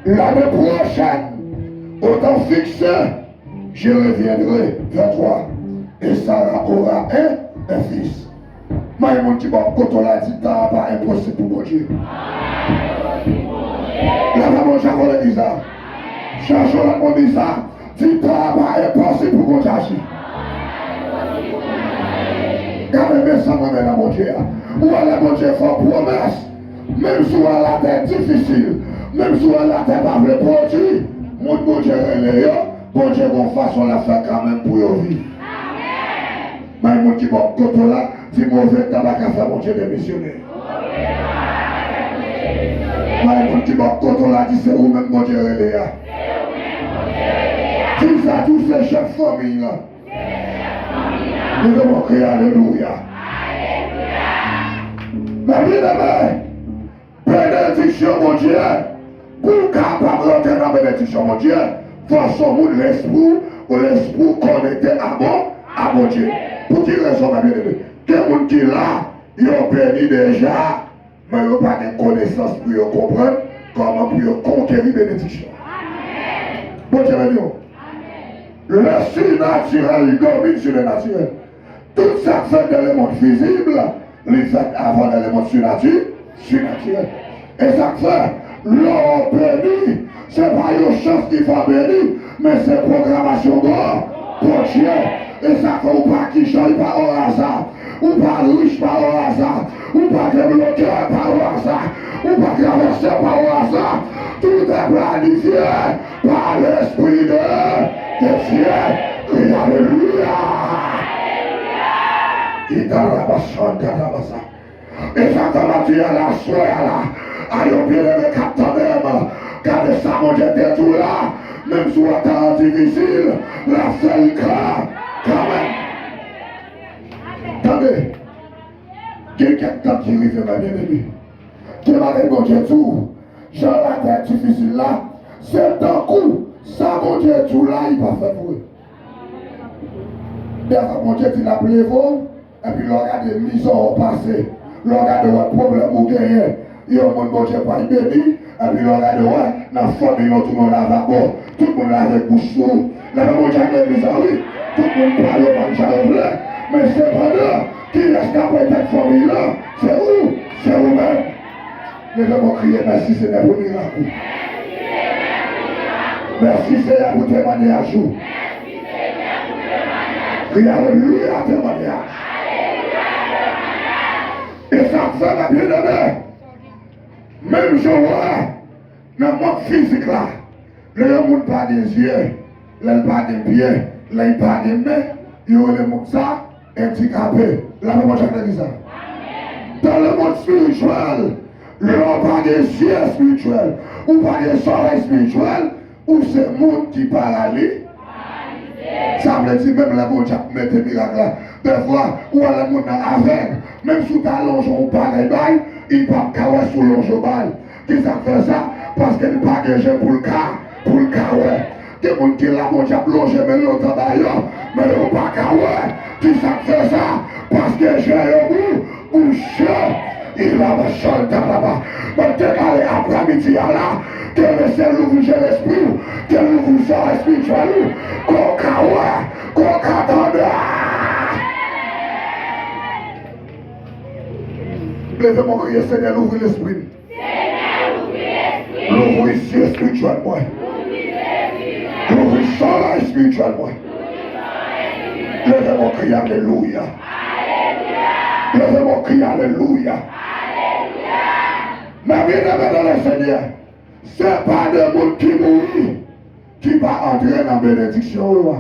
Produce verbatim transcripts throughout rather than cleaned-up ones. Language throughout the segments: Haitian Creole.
L'année prochaine, au temps fixé, je reviendrai vers toi, et Sarah aura un, un fils. Mande moun ki bò kote w la, di, tan an pa enposib pou Bondye. Leve men w, Bondye, avè legliz la. Chache lòt moun di sa. Di, tan an pa enposib pou Bondye aji. Gade men sa mwen men nan Bondye a. Ou wè lè Bondye fè w pwomès, menm si w wè latè difisil, menm si w wè latè pa vle pwodui, moun Bondye rele yo, Bondye gon fason l ap fè kanmenm pou yo viv. Bay moun ki bò kote w la, di, move tan pa ka fè Bondye demisyone. Bay moun ki bò kote w la, di, se ou menm Bondye rele a. Di sa, di w se chèf fanmiy lan. Leve men w, kriye alelouya. Mè byeneme, benediksyon Bondye, pou w kapab rantre nan benediksyon Bondye, fò w se yon moun lespri w, lespri w konekte a Bon, a Bondye. Pou ki rezon, mè byeneme? Gen moun ki la, yo beni deja, men yo pa gen konesans pou yo konprann kòman pou yo konkeri benediksyon. Bondye beni w. Le surnaturel domine sur le naturel. Tout sa k fèt dans le monde visible, li fèt avan dans le monde sirnati-, sirnatirèl. E sa k fè, lè w beni, se pa yon chans ki fè w beni, men se pwogramasyon Bon, Bondye. E sa k fè ou pa kichòy pa o aza, ou pa rich pa o aza, ou pa deblokè pa o aza, ou pa travèse pa o aza. Tout est planifié par l'Esprit de, de Dieu. Kriye alelouya. Itarabashantarabasa. E sa k fè m ap di a la, aswè a la, a yon byeneme k ap tande m, gade sa Bondye te di w la, menm si w wè tan an difisil, l ap fè l gran kanmenm. Tande, gen kèk tan ki rive, mè byeneme. Gen bagay Bondye di w, jan latè difisil la, se tankou sa Bondye di w la, li pa fèt vre. Dèfwa Bondye di l ap leve w, epi lè w gade mizè w pase, lè w gade w wè pwoblèm ou genyen, yon moun Bondye pral beni, epi lè w gade w wè nan fanmi w tounen w lavabo, tout moun lave bouch sou ou. Leve men w, Bondye ak legliz la, wi. Tout moun pale w pa jan yo vle, men sepandan, kiyès k ap retèt fanmi w lan? Se ou, se ou menm. Leve men w, kriye, mèsi Senyè pou mirak ou. Mèsi Senyè pou temwayaj ou. Kriye alelouya, temwayaj. E sa k fè, mè byeneme, menm jan w wè nan mond fizik la, lè yon moun pa gen zye, lè l pa gen pye, lè l pa gen men, yo rele moun sa andikape. Leve men w, Bondye ak legliz la. Dans le monde spirituel, lè w pa gen zye espirityèl, ou pa gen zòrèy espirityèl, ou se moun ki parali-, Sa vle di, menm lè Bondye ap mete mirak la, dèfwa, ou wè lè moun nan avèg, menm si w ta lonje yon bagay bay, li p ap ka wè si w lonje w bay. Kisa k fè sa? Paske l pa gen je pou l ka, pou l ka wè. Gen moun ki la, Bondye ap lonje men l lontan ba yo, men yo pa ka wè. Kisa k fè sa? Paske je yo bou-, bouche. Ilabashantaraba. Mwen deklare aprèmidi a la, ke Lesenyè louvri je lespri w, ke l louvri je espirityèl ou, ke w ka wè, ke w ka tande. Leve men w, kriye, Senyè, louvri lespri m. Louvri zye espirityèl mwen. Louvri zòrèy espirityèl mwen. Leve men w, kriye alelouya. Leve men w, kriye alelouya. Mè byeneme nan Lesenyè, se pa de moun ki mouri ki pa antre nan benediksyon yo a.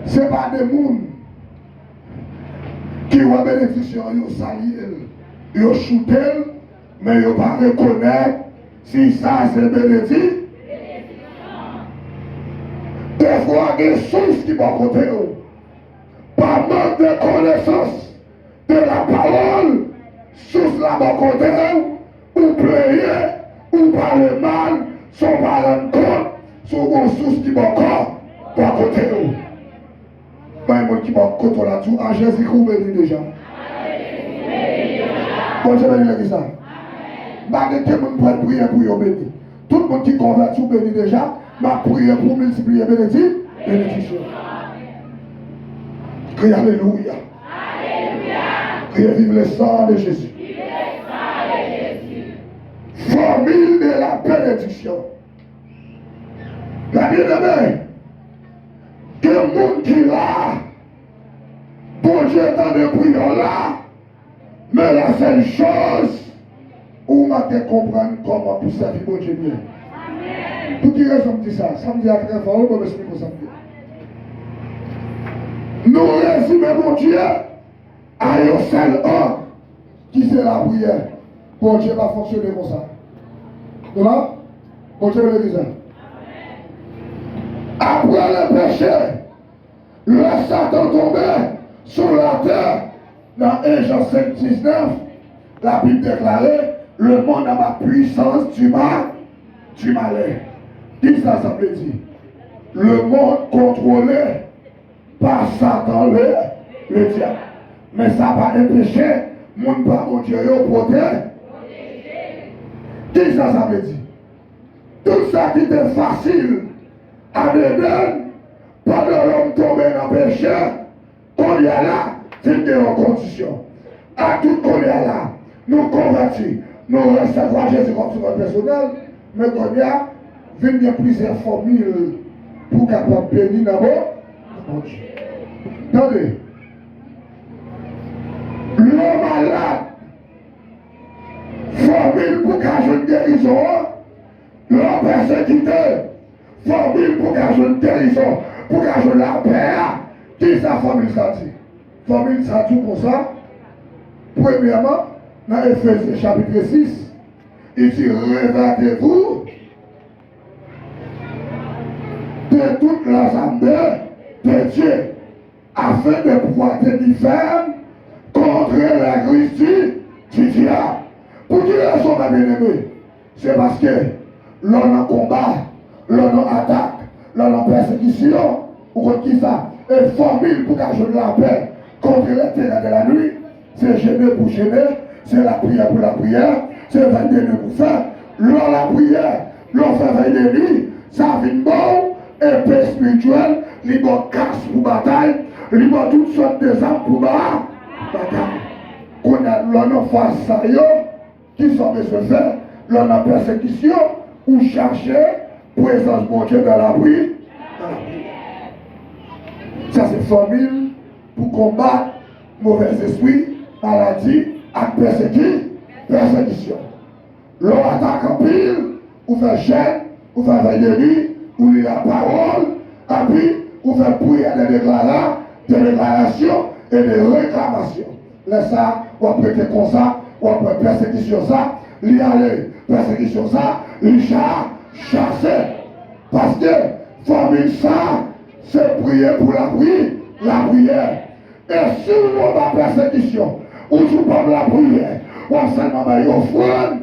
Se pa de moun ki wè benediksyon an, yo salye l, yo choute l, men yo pa rekonèt si sa se benedi-. Dèfwa gen sous ki bò kote w, pa mank de konesans de la pawòl, sous la bò kote w, ou plenyen, ou pale mal, san w pa rann kont, se yon sous ki bò kò, bò kote w. Bay moun ki bò kote w la di w, a Jezi ki w beni deja. Bondye beni legliz la. M pa gen ke moun pral priye pou yo beni. Tout moun ki konvèti ou beni deja, m ap priye pou w miltipliye benedi, benediksyon. Kriye alelouya. Vive le sang de Jésus. Formule de la bénédiction. Mè byeneme, gen moun ki la, Bondye tande priyè w la, men la sèl choz ou manke konprann kòman pou sèvi Bondye byen. Pou ki rezon m di sa? Sa m di a trè fò wi, bon, men se konsa m di. Nou rezime Bondye a yon sèl òg, ki se lapriyè. Bondye pa fonksyone konsa. Nou la? Bondye beni legliz la. Après le péché, lè Satan tonbe sou latè, nan en Jan senk diznèf, Labib deklare, le monde a la puissance du mal, du malin. Kisa sa vle di? Le monde kontwole pa Satan le, le dyab. Men sa pa enpeche moun pa Bondye yo pwote. Kisa sa vle di? Tout sa ki te fasil an Edenn, pandan lòm tonbe nan peche, kounye a la, vin gen yon kondisyon. Ak tout kounye a la, nou konvèti, nou resevwa Jezi kòm Sovè pèsonèl, men kounye a, vin gen plizyè fòmil pou kapab beni nan bon, nan Bondye. Tande, lè w malad, fòmil pou ka jwenn gerizon an, lè w pèsekite, fòmil pou ka jwenn gerizon, pou ka jwenn lapè a. Kisa fòmil sa di? Fòmil sa di w konsa, premyèman, nan Efezyen chapit sis, li di, revêtez-vous de toutes les armes de, de Dieu, afin de pouvoir tenir ferme contre les griffes du, du diable. Pou ki rezon, mè byeneme? Se paske lè w nan konba, lè w nan atak, lè w nan pèsekisyon, ou konn kisa? E fòmil pou ka jwenn lapè contre les terreurs de la nuit, se jene pou jene, se lapriyè pou lapriyè, se vèy de nwi pou fè. Lè w lapriyè, lè w fè vèy de nwi, sa vin ba w epe espirityèl, li ba w kas pou batay, li ba w tout sòt de zam pou ba, batay. Kounye a, lè w nan faz sa yo, kisa w bezwen fè lè w nan pèsekisyon? Ou chache prezans Bondye nan lapri, nan lapriyè. Sa se fòmil pou konbat movèzespri, maladi ak pèseki, pèsekisyon. Lè w atake anpil, ou fè jèn, ou fè vèy de nwi, ou li lapawòl, epi ou fè priyè de deklara, de deklarasyon e de reklamasyon. Lè sa, w ap rete konsa, w ap wè pèsekisyon sa, li ale, pèsekisyon sa, li cha, chase. Paske fòmil sa, se priye pou lapri, lapriyè. E si w anba pèsekisyon, ou di w p ap lapriyè, w ap sèlman bay ofrann,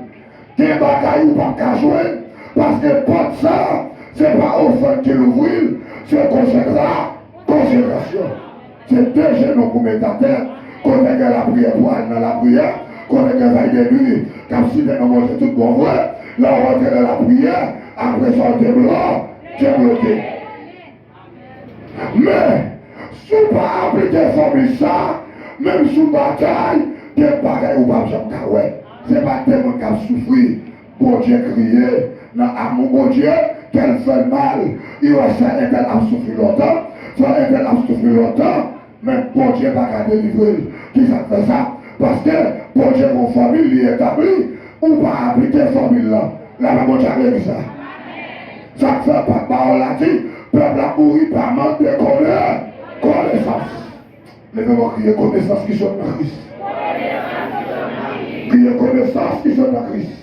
gen bagay ou p ap ka jwenn, paske pòt sa, se pa ofrann ki louvri l, se konsekra, konsekrasyon. Se de jenou pou met atè, kote gen lapriyè pou al nan lapriyè, kote gen vèy de nwi k ap site non Bondye tout bon vre, lè w rantre nan lapriyè, apre sa w deblo, debloke. Men, si w pa aplike fòmil sa, menm si w batay, gen bagay ou p ap janm ka wè. Se pa de moun k ap soufri, Bondye kriye nan amou Bondye, kè l fè l mal. Li wè sè entèl ap soufri lontan, frè entèl ap soufri lontan, men Bondye pa ka delivre l. Kisa k fè sa? Paske Bondye gon fòmil li etabli, ou pa aplike fòmil lan. Lapè Bondye ak legliz la. Sa k fè pawòl la di, pèp la mouri pa mank de kone, konesans. Leve men w, kriye konesans ki sot nan Kris. Kriye konesans ki sot nan Kris.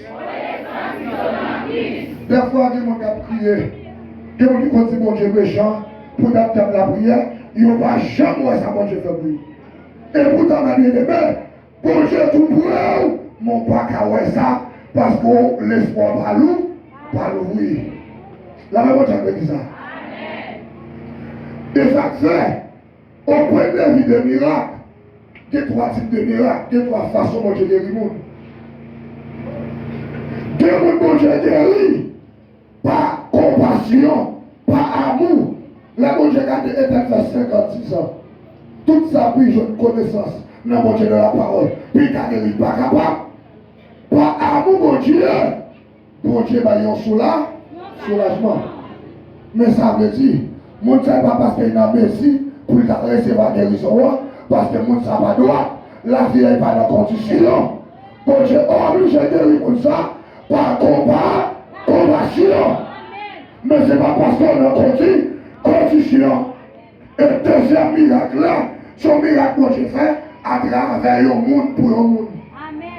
Dèfwa gen moun k ap kriye, gen moun ki konn di Bondye mechan, pou dat k ap lapriyè, yo pa janm wè sa Bondye fè pou yo. E poutan, mè byeneme, Bondye tou pre w, men w pa ka wè sa, paske w lespwa w pa lou, pa louvri. Lapè Bondye ak legliz la. E sa k fè, au point de vue de mirak, gen twa tip de mirak, gen twa fason Bondye geri moun. Gen moun Bondye geri, pa konpasyon, pa amou. Lè Bondye gade entèl fè senkant, dis an, tout sa pou l jwenn konesans nan Bondye, nan lapawòl, pou l ka geri, li pa kapab. Pa amou Bondye, Bondye bay yon soula, soulajman. Men sa vle di, moun sa pa paske li nan mezi pou l ta resevwa gerizon an, paske moun sa pa dwat, lavi a pa nan kondisyon. Bondye oblije geri moun sa pa konpa, konpasyon. Men se pa paske w nan kondi, kondisyon. E dezyèm mirak la, se yon mirak Bondye fè atravè yon moun pou yon moun.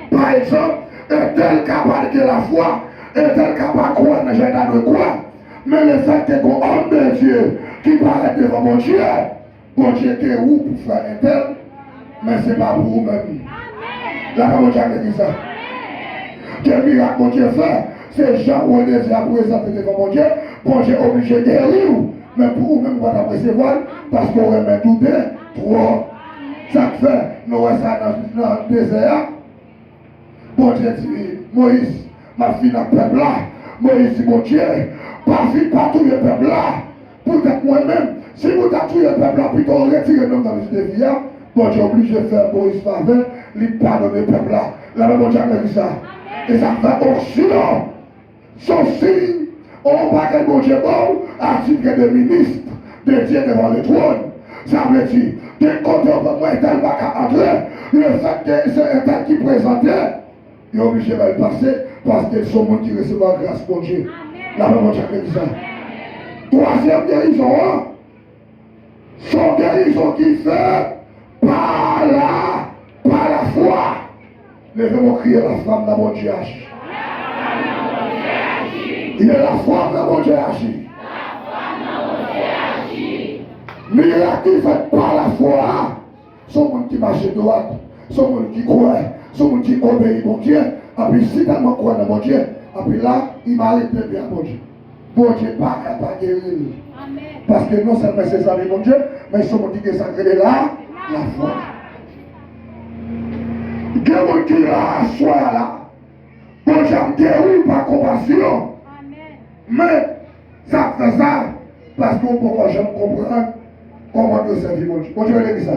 Pa egzanp, entèl ka pa gen lafwa, entèl ka pa kwè nan jan l ta dwe kwè. Men lefètke gon òm de Dye ki parèt devan Bondye, Bondye geri w pou frè entèl, men se pa pou ou menm. Lapè Bondye ak legliz la. Gen mirak Bondye fè, se jan René a prezante devan Bondye, Bondye oblije geri w. Men pou ou menm, ou pa t ap resevwa l, paske w renmen doute twòp. Sa k fè, nou wè sa nan, nan dezè a. Bondye di Moyiz, "M ap fini ak pèp la." Moyiz di Bondye, "Pa fi, pa touye pèp la. Poutèt mwen menm, si w ta touye pèp la, pito w retire non m nan lis de vi a." Bondye oblije fè Moyiz favè, li padone pèp la. Lapè Bondye ak legliz la. E sa k fè onksyon se yon siy, yon bagay Bondye ba w, a titre de ministre de Dieu devant le trône. Sa vle di, gen kote w pa mwen entèl pa ka antre, lefètke se entèl ki prezante, yo oblije ba l pase, paske se yon moun ki resevwa gras Bondye. Lapè Bondye ak legliz la. Twazyèm gerizon an, se yon gerizon ki fèt pa la, pa lafwa. Leve men w, kriye, "Lafwa m nan Bondye aji." Kriye, "Lafwa m nan Bondye aji." Mirak ki fèt pa lafwa a, se yon moun ki mache dwat, se yon moun ki kwè, se yon moun ki obeyi Bondye, epi si tèlman kwè nan Bondye, epi la, li mare de pye a Bondye. Bondye pa ka pa geri l. Paske non sèlman se zanmi Bondye, men se yon moun ki gen sa k rele la, lafwa. Gen moun ki la aswè a la, Bondye ap geri w pa konpasyon. Men, sa k fè sa, paske w poko janm konprann kòman w dwe sèvi Bondye. Bondye rele ki sa?